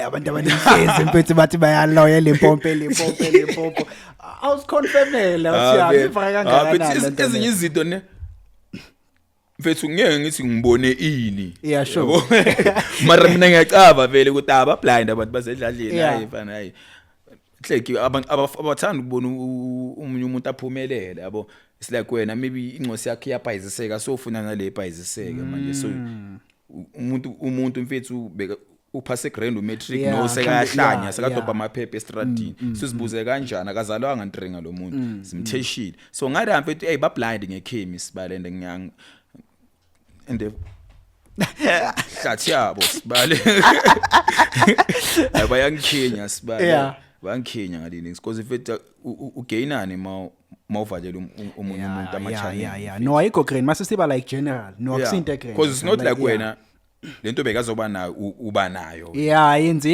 Abantu abaningi mfethu bathi bayaloya Limpopo, Limpopo, Limpopo. Awusiconfirmela Ah, usiyazi ifaka kangakanani lento ezinye leyo. izinto ne, mfethu, ngeke ngithi ngibone ini. Yeah, sure. Yabo? Mara mina ngiyacaba vele ukuthi aba blind abantu basedladleni. Hayi mfana, hayi hleki, abantu abathanda ukubona omunye umuntu aphumelele, yabo. It's like wena maybe ingcosi yakhe iyabhayiziseka, so ufuna nale ibhayiziseke manje. So umuntu mfethu beka uphase grand umatric, no sekayahlanya, sekadobha amaphepha estradini. Sizibuze kanjani, akazalwanga ntrenga lo muntu, simtheshile. So ngala mfethu, hey, ba blind ngekhemi sibalende ngiyang and hlathi yabo sibale bayangikhinya sibale. Bayangikhinya ngalini, because mfethu ugainani ma mawuvalela omunye umuntu ama-channel? Yeah, no, ayikho grand mase siba like general, no, akusinto grand. Because it's not like wena lento bekazoba nayo uba nayo. Yeah, yenze.